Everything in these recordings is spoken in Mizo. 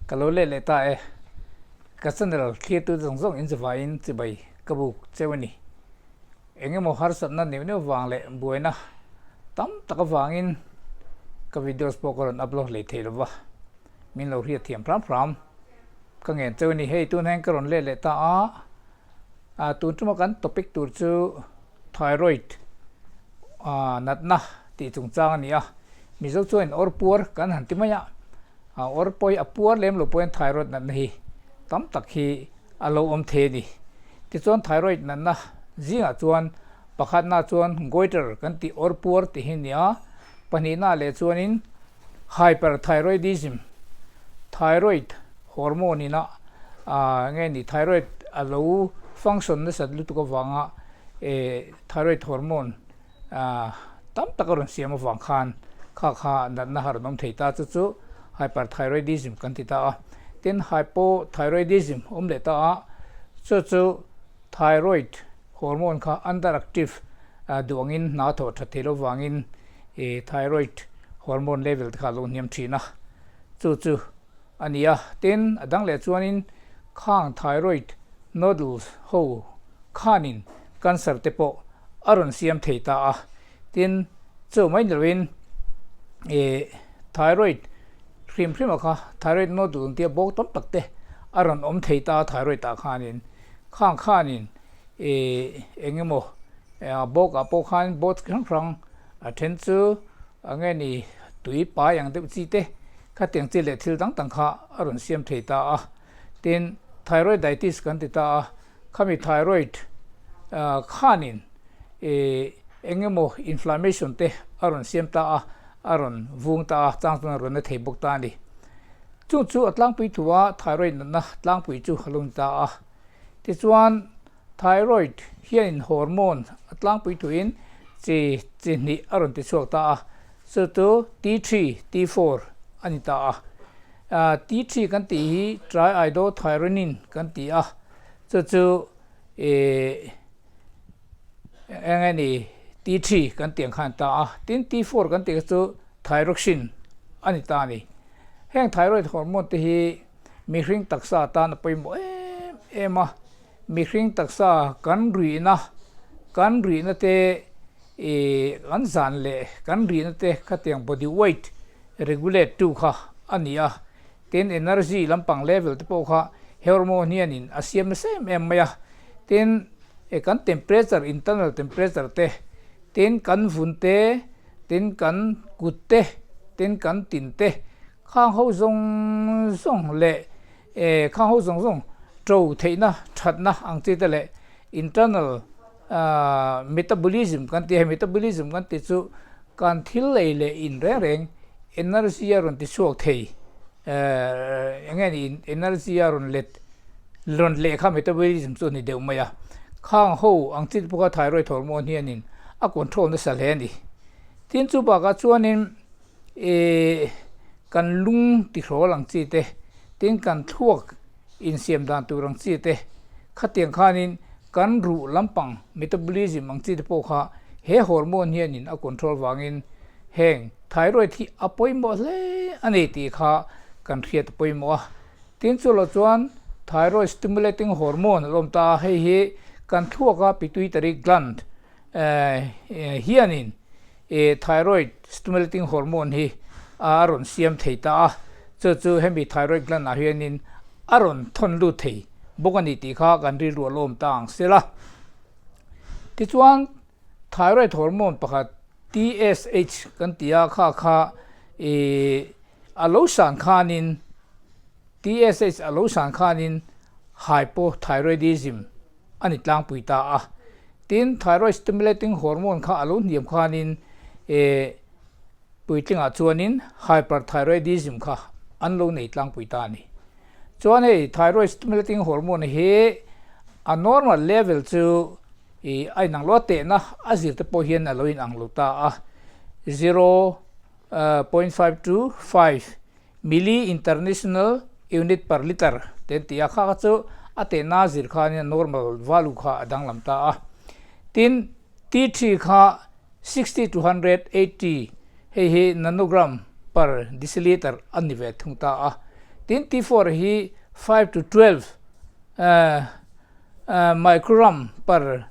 Ka lo let leh ta e. Ka channel thlirtu zawng zawng in chuvaiin chibai ka buk cheu a ni. Eng emaw harsatna neuh neuh vang leh buaina tam tak avangin ka videos pawh ka rawn upload hlei thei lova, min lo hriat thiam hram hram ka ngen cheu a ni. Hei tun hian ka rawn let leh ta a, ah tun tuma kan topic tur chu thyroid ah natna tih chungchang a ni a, Mizo chuan awr puar kan han ti mai a, awr pawh hi a puar lem lo pawhin thyroid natna hi tam tak hi a lo awm thei a ni. Tichuan thyroid natna zingah chuan pakhatna chuan goiter kan tih awr puar tih hi a ni a, pahnihna leh chuanin hyperthyroidism, thyroid hormone ina nge ni thyroid a lo function nasat lutuk avanga thyroid hormone tam tak a rawn siam avang khan kha kha natna a rawn awm thei ta chu chu hyperthyroidism kan ti ta a. Tin, hypothyroidism awm leh ta a, chu chu thyroid hormone kha underactive duh angin hna thawh that thei lo vangin thyroid hormone level te kha a lo hniam thin a, chu chu a ni a. Tin, a dang leh chuanin khang thyroid nodules ho khanin cancer te pawh a rawn siam thei ta a. Tin, chu mai ni loin ih thyroid hrim hrim a kha thyroid nodule ang tia bawk tam tak te a rawn awm thei ta a thyroid ah khanin khang khanin ih eng emaw bawk ah pawh khan bawk chi hrang hrang a then chu eng nge ni tui pai ang deuh chi te khatiang chi leh thil dang dang kha a rawn siam thei ta a. Tin, thyroiditis kan ti ta a, khami thyroid khanin ih eng emaw inflammation te a rawn siam ta a, a rawn vung ta a, chang chuan a rawn na thei bawk ta a ni. Chung chu a tlangpui thu a, thyroid natna tlangpui chu a lo ni ta a. Tichuan, thyroid hianin hormone a tlangpui thuin chi chi hnih a rawn ti chhuak ta a, chu chu T3, T4 a ni ta a. T3 kan tih hi triiodothyronine kan ti a, chu chu ih eng nge ni T3 kan tih ang khan ta a, tin T4 kan tih kha chu thyroxine a ni ta a ni. Heng thyroid hormone te hi mihring taksa tan a pawimawh em em a, mihring taksa kan rihna kan rihna te ih kan zan leh kan rihna te khatiang body weight regulate tu kha a ni a, tin energy lampang level te pawh kha he hormone hianin a siam nasa em em mai a, tin kan temperature internal temperature te tin kan vun te tin kan kut te tin kan tin te khang ho zawng zawng leh khang ho zawng zawng to theihna thatna ang chi te leh internal metabolism kan tih a hei metabolism kan tih chu kan thil ei leh in reng reng energy a rawn ti chhuak thei eng nge ni energy a rawn let rawn leh kha metabolism chu a ni deuh mai a khang ho ang chi te pawh kha thyroid hormone hianin a control nasa hle a ni tin chu bakah chuanin ih kan lung tihrawl ang chi te tin kan thluak insiam dan tur ang chi te khatiang khanin kan ruh lampang metabolism ang chi te pawh kha he hormone hianin a control vangin heng thyroid hi a pawimawh hle a ni tih kha kan hriat a pawimawh a. Tin chu lo chuan thyroid stimulating hormone a awm ta a, hei hi kan thluaka pituitary gland hianin thyroid stimulating hormone hi a rawn siam thei ta a, chu chu hemi thyroid gland ah hianin a rawn thawn lut thei bawk a ni tih kha kan rilru a lawm ta ang sela. Tichuan thyroid hormone pakhat TSH kan ti a kha kha ih a lo san khanin TSH a lo san khanin hypothyroidism a ni tlangpui ta a. Tin, thyroid stimulating hormone kha a lo hniam khanin eh puitlingah chuanin hyperthyroidism kha an lo nei tlangpui ta a ni. Chuan hei thyroid stimulating hormone hi a normal level chu ih a inang lo a, tehna a zir te pawh hian a lo inang lo ta a, 0.525 Milli International Unit per Liter te an ti a, kha kha chu a tehna zir khanin a normal value kha a danglam ta a. Tin, T3 kha 60 to 180 hei hi nanogram per deciliter a ni ve thung ta a. Tin, T4 hi 5 to 12 microgram per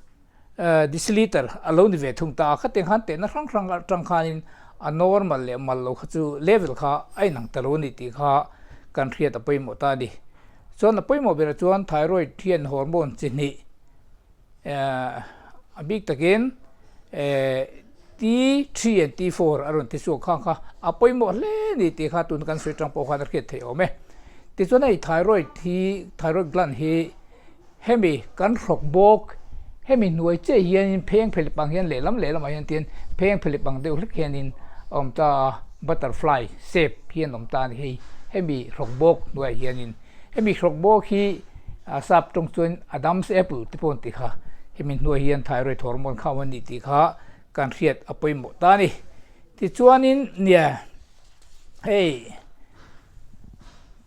deciliter a lo ni ve thung ta a. Khatiang khan tehna hrang hrang atang khanin a normal leh mal lo kha chu level kha a inang ta lo a ni tih kha kan hriat a pawimawh ta a ni. Chuan a pawimawh berah chuan thyroid hian hormone chi hnih A bik takin T3 and T4 a rawn ti chhuak khang kha a pawimawh hle ni tih kha tuna kan sawi tang pawh khan a hriat theih awm e. Tichuan hei thyroid hi thyroid gland hi hemi kan hrawk bawk hemi hnuai chiah hianin pheng phelip ang hian lehlam lehlamah hian tian pheng phelip ang deuh hlek hianin a awm ta a, butterfly shape hian a awm ta a ni hei hemi hrawk bawk hnuaiah hianin. Hemi hrawk bawk hi sap tawng chuan Adam's apple te pawh an ti kha. Hemi hnuai hian thyroid hormone kha awm a ni tih kha kan hriat a pawimawh ta a ni. Tichuanin nia hei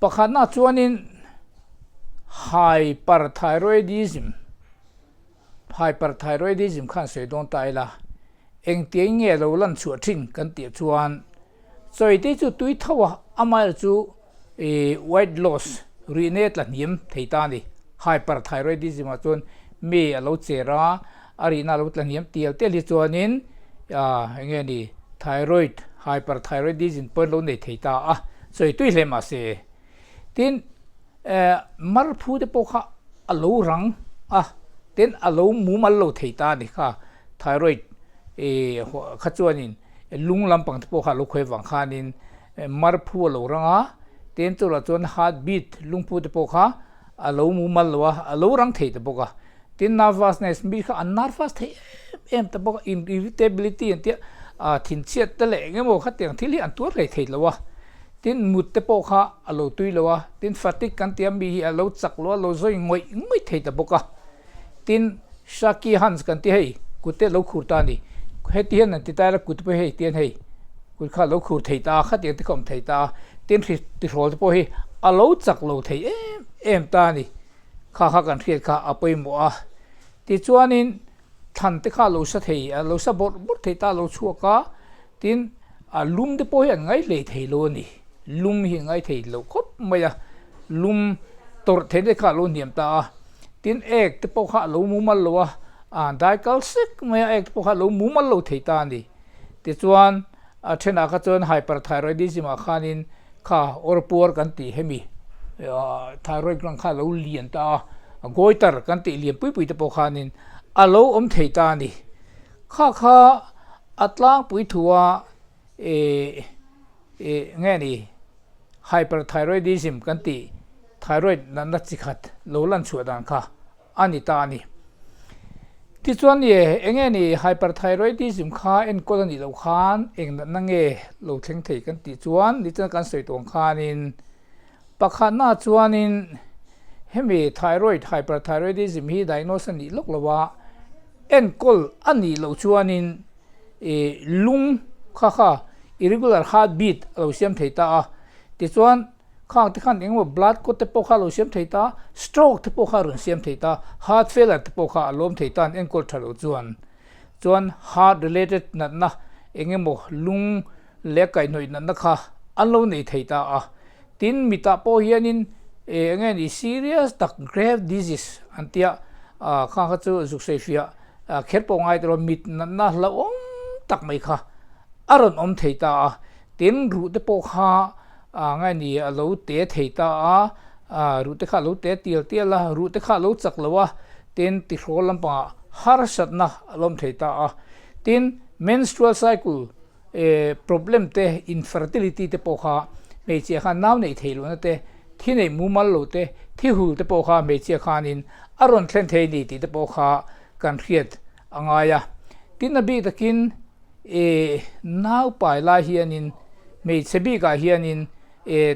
pakhatna chuanin hyperthyroidism hyperthyroidism khan sawi dawn ta ila engtiang nge lo lan chhuah thin kan tih chuan Chawite chu tui tho a, amaherawh chu weight loss, rihna tla hniam thei ta a ni. Hyperthyroidism ah chuan mi a lo cher a, a rihna a lo tla hniam tial tial hi chuanin eng nge ni thyroid, hyperthyroidism pawh an lo nei thei ta a, chawi tui hle mahse. Tin, marphu te pawh kha a lo rang a, tin a lo mumal lo thei ta a ni kha thyroid kha chuanin. Lung lampang te pawh kha a lo khawi avang khanin marphu a lo rang a, tin chutah chuan heart beat lungphu te pawh kha a lo mumal lo a, a lo rang thei ta bawk a. Tin nervousness mi kha an nervous thei em em ta bawk a, irritability an tia thinchhiat te leh eng emaw khatiang thil hi an tuar hlei thei lo a. Tin mut te pawh kha a lo tui lo a, tin fatigue kan tia mi hi a lo chak lo a, lo zawi ngawih ngawih thei ta bawk a. Tin, Shaki Hans kan ti hei, kut te lo khur ta a ni. Heti hian an ti ta ila kut pawh hei tian hei, kut kha a lo khur thei ta a, khatiang te kha awm thei ta a. Tin, hri tihrawl te pawh hi a lo chak lo thei em em ta a ni. Kha kha kan hriat kha a pawimawh a. Tichuanin thlan te kha a lo sa thei, a lo sa bawrh bawrh thei ta a lo chhuak a. Tin, a lum te pawh hi an ngai hlei thei lo a ni. Lum hi an ngai thei lo khawp mai a, lum tawrh theihna te kha a lo hniam ta a. Tin, ek te pawh kha a lo mumal lo a, a dai kal sek mai a, ek te pawh kha a lo mumal lo thei ta a ni. Tichuan, a thenah kha chuan hyperthyroidism ah khanin kha awrpuar kan tih hemi thyroid gland kha a lo lian ta a, goiter kan tih lian pui pui te pawh khanin a lo awm thei ta a ni. Kha kha a tlangpui thua ih ih nge ni hyperthyroidism kan tih thyroid natna chi khat lo lan chhuah dan kha a ni ta a ni. Tichuan ni eng nge ni hyperthyroidism kha enkawl a nih loh khan eng natna nge lo thleng thei kan tih chuan nichina kan sawi tawh ang khanin Pakhatna chuanin hemi thyroid hyperthyroidism hi diagnose a nih lawk lo a, enkawl a nih loh chuanin ih lung kha kha irregular heart beat a lo siam thei ta a, tichuan khang te khan engemaw blood clot te pawh kha a lo siam thei ta, stroke te pawh kha a rawn siam thei ta, heart failure te pawh kha a lawm thei ta an enkawl tha loh chuan. Chuan heart related natna engemaw lung leh kaihhnawih natna kha an lo nei thei ta a. Tin, mitah pawh hianin eng nge ni serious tak grave disease an tia kha kha chu zuk sawifiah kher pawh ngai tawh lo mit natna hlauhawm tak mai kha a rawn awm thei ta a. Tin, ruh te pawh kha nge ni a lo te thei ta a, ruh te kha a lo te tial tial a, ruh te kha a lo chak lo a, tin tihrawl lampangah harsatna a lo awm thei ta a. Tin, menstrual cycle problem te, infertility te pawh kha hmeichhia khan nau neih theih lohna te, thi neih mumal lo te, thi hul te pawh kha hmeichhia khanin a rawn thlen thei a ni tih te pawh kha kan hriat a ngai a. Tin, a bik takin nau pai lai hianin hmeichhe bikah hianin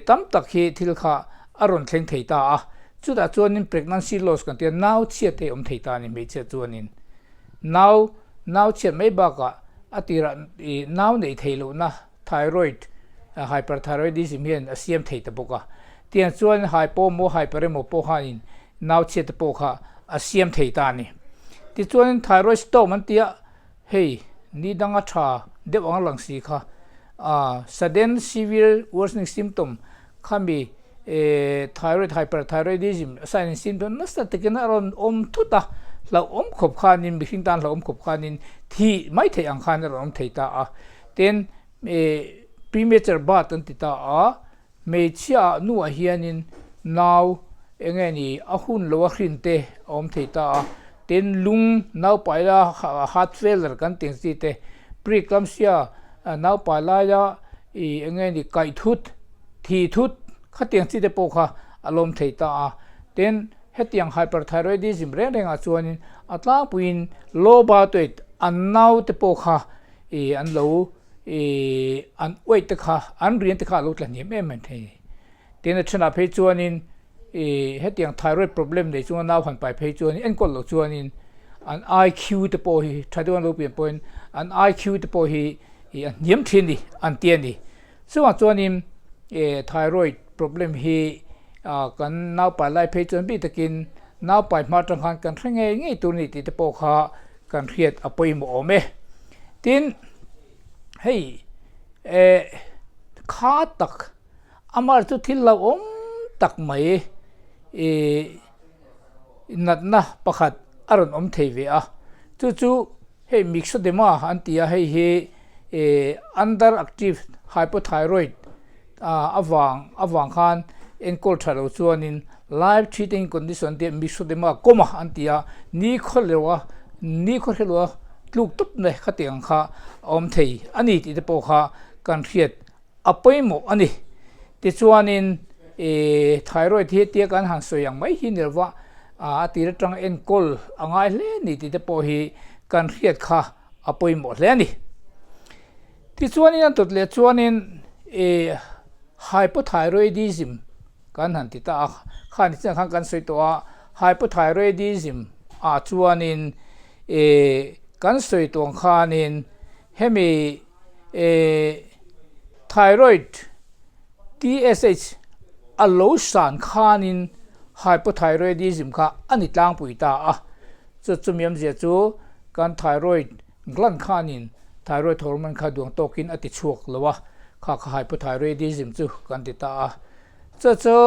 tam tak hi thil kha a rawn thleng thei ta a. Chutah chuanin pregnancy loss kan tia nau chhiat te awm thei ta a ni hmeichhia chuanin. Nau, nau chhiat mai bakah a tirah ih nau neih theih lohna thyroid, hyperthyroidism hian a siam thei ta bawk a. Tiang chuan hypo emaw hyper emaw pawh khanin nau chhiat te pawh kha a siam thei ta a ni. Tichuanin thyroid storm an tia hei ni danga tha deuh ang a lang si kha sudden severe worsening symptom khami Thyroid hyperthyroidism sign and symptom nasa takin a rawn awm thut a, hlauhawm khawp khanin mihring tan hlauhawm khawp khanin thih mai theih ang khan a rawn awm thei ta a. Tin, premature birth an ti ta a, hmeichhia ah nuah hianin nau eng nge ni a hun lo a hrin te a awm thei ta a. Tin, lung naupai la heart failure kan tih ang chi te, preeclampsia naupai laia ih eng nge ni kaih thut, thi thut khatiang chi te pawh kha a lawm thei ta a. Tin, hetiang hyperthyroidism reng rengah chuanin a tlangpuiin low birth weight an nau te pawh kha ih an lo ih an weight te kha an rian te kha a lo tla hniam em em thei a ni. Tin, a thenah phei chuanin ih hetiang thyroid problem nei chunga nau han pai phei chuanin enkawl loh chuanin an IQ te pawh hi tha deuh an lo pian pawhin an IQ te pawh hi ih a hniam thin a ni an ti a ni. Chungah chuanin ih thyroid problem hi ah kan naupai lai phei chuan bik takin naupai hma atang khan kan hre ngei ngei tur a ni tih te pawh kha kan hriat a pawimawh awm e. Tin, hei eh kha tak Amah chu thil hlauhawm tak mai ih natna pakhat a rawn awm thei ve a, chu chu hei myxedema an ti a, hei hi ih under active hypothyroid avang avang khan enkawl tha lo chuanin life threatening condition an ti a, myxedema coma an ti a, ni khaw lo a ni khaw hre lo a tluk tawp mai khatiang ang kha a awm thei a ni tih te pawh kha kan hriat A pawimawh a ni. Tichuanin ih thyroid hi tia kan han sawi ang mai hi ni lova, a tir atanga enkawl a ngai hle a ni tih te pawh hi kan hriat kha a pawimawh hle a ni. Tichuanin a dawt leh chuanin ih hypothyroidism kan han ti ta a, kha ni chiah khan kan sawi tawh a, hypothyroidism ah chuanin ih kan sawi tawh ang khanin hemi Eh, thyroid, TSH, a lo san khanin hypothyroidism kha a ni tlangpui ta a. Chu chumi awmzia chu kan thyroid gland khanin thyroid hormone kha duang tawkin a ti chhuak lo a, kha kha hypothyroidism chu kan ti ta a. Chu chu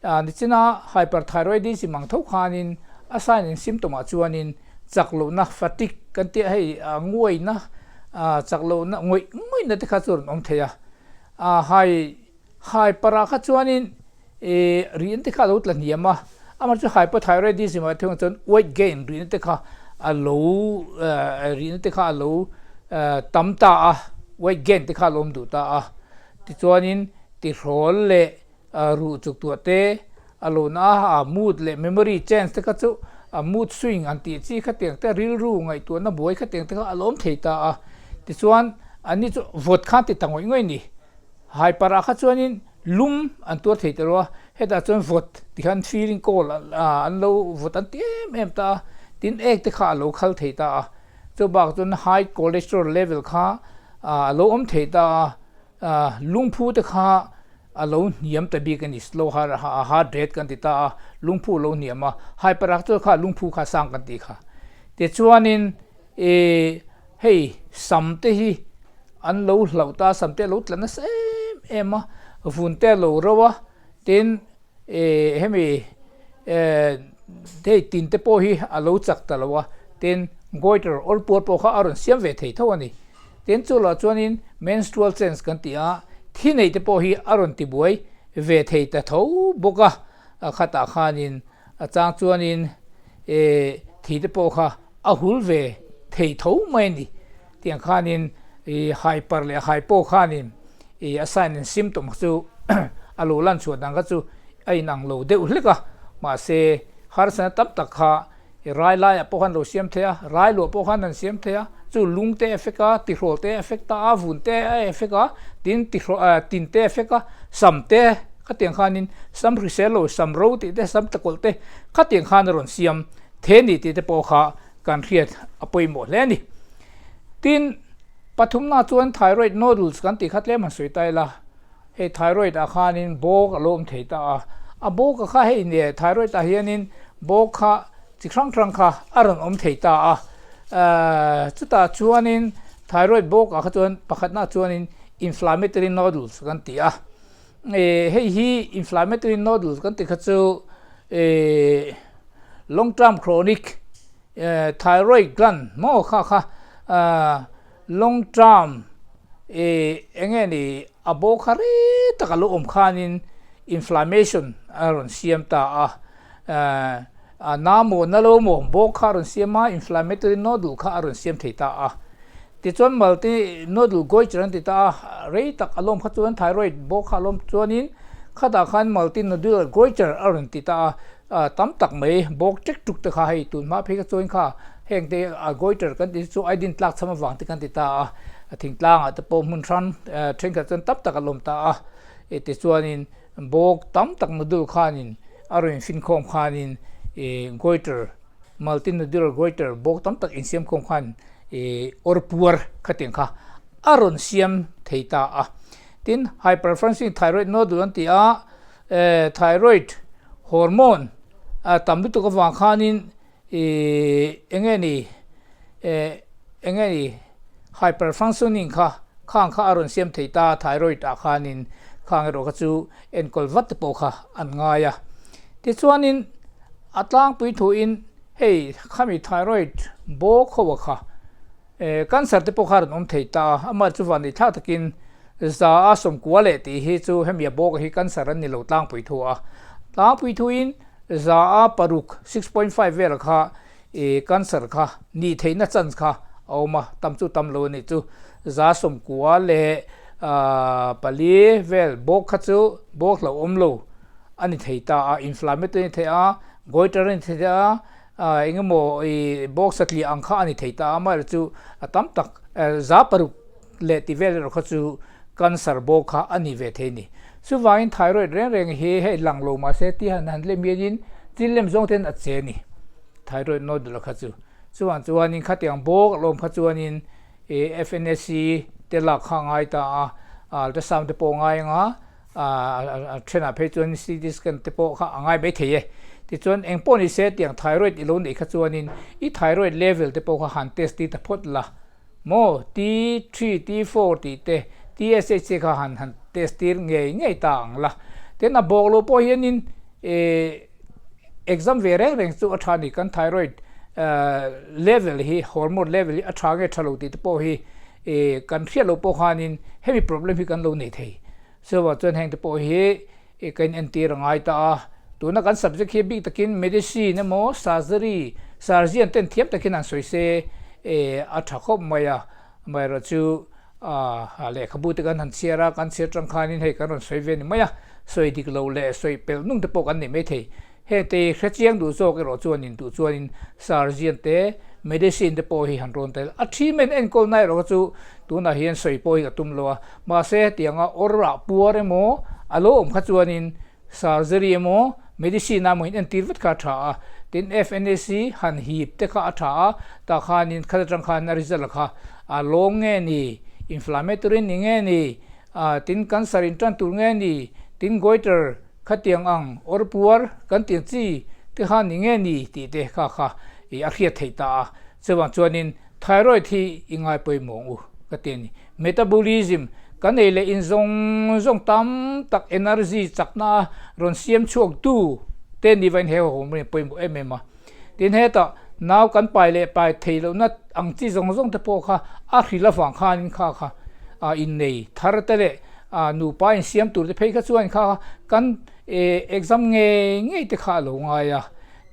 nichina hyperthyroidism ang tho khanin a sign and symptom ah chuanin chak lohna fatigue kan tih a hei nguaina chak lohna ngawih ngawihna te kha chu a rawn awm thei a, hai hyper ah kha chuanin ih rihna te kha a lo tla hniam a, amah chu hypothyroidism ah thung chuan weight gain rihna te kha a lo rihna te kha a lo tam ta a, weight gain te kha a lo awm duh ta a, tichuanin. Tihrawl leh ruh chuk tuah te, a lohna a mood leh memory change te kha chu mood swing an tih chi khatiang te, rilru ngaihtuahna buai khatiang te kha a lawm thei ta a. Tichuan, anni chu vawt khan ti ta ngawih ngawih a ni. Hyper ah kha chuanin lum an tuar thei ta lo a, hetah chuan vawt ti khan feeling cold an lo vawt an ti em em ta a, tin ek te kha a lo khal thei ta a. Chubak chuan high cholesterol level kha a lo awm thei ta a. Lungphu te kha a lo hniam ta bik a ni, slow heart rate kan ti ta a, lungphu a lo hniam a, hyperactive kha lungphu kha sang kan tih kha. Tichuanin ih hei sam te hi an lo hlauh ta a, sam te a lo tla nasa em em a, vun te a lo ro a, tin Ih hemi eh hei tin te pawh hi a lo chak ta lo a, tin goiter awr puar pawh kha a rawn siam ve thei tho a ni. Tin chu lah chuanin menstrual change kan tih a, thi nei te pawh hi a rawn ti buai ve thei ta tho bawk a, a khatah khanin a chang chuanin eh thi te pawh kha a hul ve thei tho mai a ni. Tiang khanin ih hyper leh hypo khanin ih a sign and symptom kha chu a lo lan chhuah dan kha chu a inang lo deuh hlek a, mahse harsatna tam tak kha i rai laiah pawh khan lo siam thei a, rai luah pawh khan an siam thei a, chu lung te a effect a, tihrawl te a effect a, a vun te a effect a, tin tihrawl ah tin te a effect a, sam te khatiang khanin sam hrisel lo sam ro tih te sam tlakawlh te khatiang khan a rawn siam thei a ni tih te pawh kha kan hriat a pawimawh hle a ni. Tin, pathumna chuan thyroid nodules kan tih kha tlem han sawi ta ila, hei thyroid ah khanin bawk a lo awm thei ta a, a bawk a kha hei nia thyroid ah hianin bawk kha chi hrang hrang kha a rawn awm thei ta a, chutah chuanin thyroid bawk ah kha chuan pakhatna chuanin inflammatory nodules kan ti a. Hei hi inflammatory nodules kan tih kha chu long term chronic thyroid gland maw kha kha long term eng nge ni a bo kha rei tak a lo awm khanin inflammation a rawn siam ta a, a na maw na lo maw bawk kha a rawn siam a, inflammatory nodule kha a rawn siam thei ta a. Tichuan multi nodule goiter an ti ta a, rei tak a lawm kha chuan thyroid bawk kha a lawm chuanin khatah khan multi nodular goiter a rawn ti ta a, tam tak mai bawk ṭek ṭuk te kha hei tun hma phei kha chuan kha heng te a goiter kan tih chu iodine tlak cham avang te kan ti ta a, thingtlangah te pawh hmun hran thenkhat chuan tam tak a lawm ta a, tichuanin bawk tam tak nodule khanin a rawn infinkhawm khanin goiter multi nodular goiter bawk tam tak insiam khawm khan ih awr puar khatiang kha a rawn siam thei ta a. Tin, hyperfunctioning thyroid nodule an ti a, eh thyroid hormone a tam lutuk avang khanin ih eng nge ni eh eng nge ni hyperfunctioning kha khang kha a rawn siam thei ta thyroid ah khanin khang erawh kha chu enkawl vat te pawh kha an ngai a. Tichuanin a tlangpui thuin Hei khami thyroid bawk ho a kha cancer te pawh kha a rawn awm thei ta a, amah chu van neih thlak takin za a sawmkua leh tih hi chu hemi a bawk hi cancer an ni lo tlangpui thu a, tlangpui thuin za a paruk 6.5 vel kha cancer kha nih theihna chance kha a awm a, tam chu tam lo a nih chu za sawmkua leh pali vel bawk kha chu bawk hlauhawm lo a ni thei ta a, inflammatory a ni thei a. Goiter a ni thei ta a, eng emaw i box a tliah ang kha a ni thei ta a, amaherawhchu chu a tam tak 6% leh ti vel erawh kha chu cancer bawk kha a ni ve thei a ni. Chuvangin thyroid reng reng hi hei lang lo mahse ti han han lem hianin thil lem zawng ten a che a ni, thyroid nodule kha chu. Chuvang chuanin khatiang bawk alawm kha chuanin FNAC te lak kha a ngai ta a, ultrasound te pawh a ngai ang a, A thenah phei chuan CT scan te pawh kha a ngai mai thei e. Tichuan eng pawh ni se tiang thyroid i lo neih kha chuanin i thyroid level te pawh kha han test tir ta phawt la maw T3, T4 tih te TSH te kha han han test tir ngei ngei ta ang la. Tin a bawk lo pawh hianin exam ve reng reng chu a tha ni kan thyroid level hi hormone level hi a tha nge tha lo tih te pawh hi kan hriat loh pawh khanin hemi problem hi kan lo nei thei. Chuvang chuan heng te pawh hi ka in entir a ngai ta a. Tuna kan subject hi bik takin medicine emaw surgery, surgeon ten thiam takin han sawi se a tha khawp mai a. Amaherawhchu lehkhabu te kan han chhiar a, kan chhiar tang khanin hei kan rawn sawi ve ni mai a, sawi dik loh leh sawi pelh nung te pawh kan nei mai thei. Hengte hre chiang duh zawk erawh chuanin duh chuanin surgeon te, medicine te pawh hi han rawn tel. A treatment enkawlna erawh kha chu tunah hian sawi pawh hi ka tum lo a, mahse hetianga awrah puar emaw a lo awm kha chuanin surgery emaw medicine ah emaw in entir vat kha a tha a, tin FNAC han hip te kha a tha a, tah khanin khat atang khan a result kha a lawng nge ni, inflammatory ni nge ni, tin cancer in tan tur nge ni, tin goiter Khatiang ang awr puar kan tiang chi te kha ni nge ni tih te kha kha i a hriat theih ta a. Chuvang chuanin thyroid hi i ngai pawimawh ang u ka ti a ni. Metabolism kan ei leh in zawng zawng tam tak energy chakna a rawn siam chhuak tu te ni vain he hormone hi a pawimawh em em a. Tin hetah nau kan pai leh pai thei lohna ang chi zawng zawng te pawh kha a hrilh avang khanin kha kha innei thar te leh nupa insiam tur te phei kha chuan kha kan exam ngei ngei te kha a lo ngai a.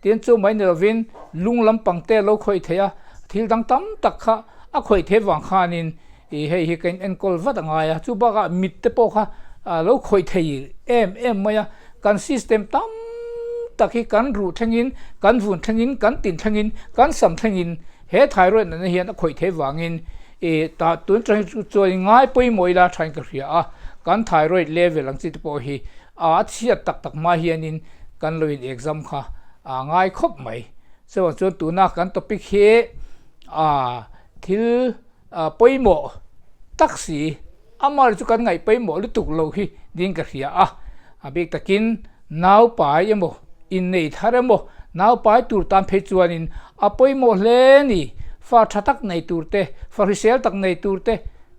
Tin chu mai ni lovin lung lampang te a lo khawih thei a, thil dang tam tak kha a khawih theih vang khanin Ih hei hi ka in enkawl vat a ngai a, chu bakah mit te pawh kha a lo khawih thei em em mai a, kan system tam tak hi kan ruh thlengin, kan vun thlengin, kan tin thlengin, kan sam thlengin he thyroid natna hian a khawih theih vangin ih tah tun atang hi chuan in ngai pawimawh ila thain ka hria a, kan thyroid level ang chi te pawh hi a chhiat tak tak hma hianin kan lo in exam kha a ngai khawp mai. Chuvang chuan tuna kan topic hi a thil Pawimawh tak si, amah chu kan ngaih pawimawh lutuk lo hi ding ka hria a. A bik takin naupai emaw, innei thar emaw, naupai tur tan phei chuanin a pawimawh hle ni. Fa tha tak nei tur te, fa hrisel tak nei tur te,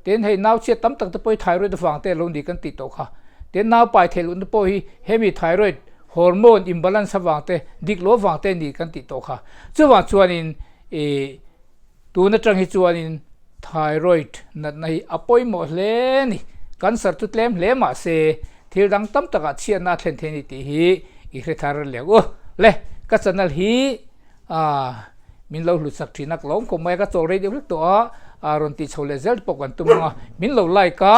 tin hei nauchhiat tam tak te pawh hi thyroid avang te lo ni kan tih tawh kha. Tin, nau pai theih luhna pawh hi hemi thyroid hormone imbalance avang te, dik lo avang te ni kan tih tawh kha. Chuvang chuanin ih tun atang hi chuanin thyroid natna hi a pawimawh hle a ni. Cancer chu tlem hle mah se thil dang tam takah chhiatna a thlen thei a ni tih hi i hre thar leh u. Le, ka channel hi Aaa, min lo hlutsak thin a, ka lawm khawp mai a, ka chawl rei deuh hlek tawh a, aa rawn tih chho leh zel te pawh kan tum ang a, min lo like a,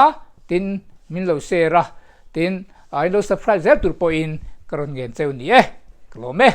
tin min lo share a, tin aa in lo subscribe zel tur pawhin ka rawn ngen cheu ni e, ka lawm e.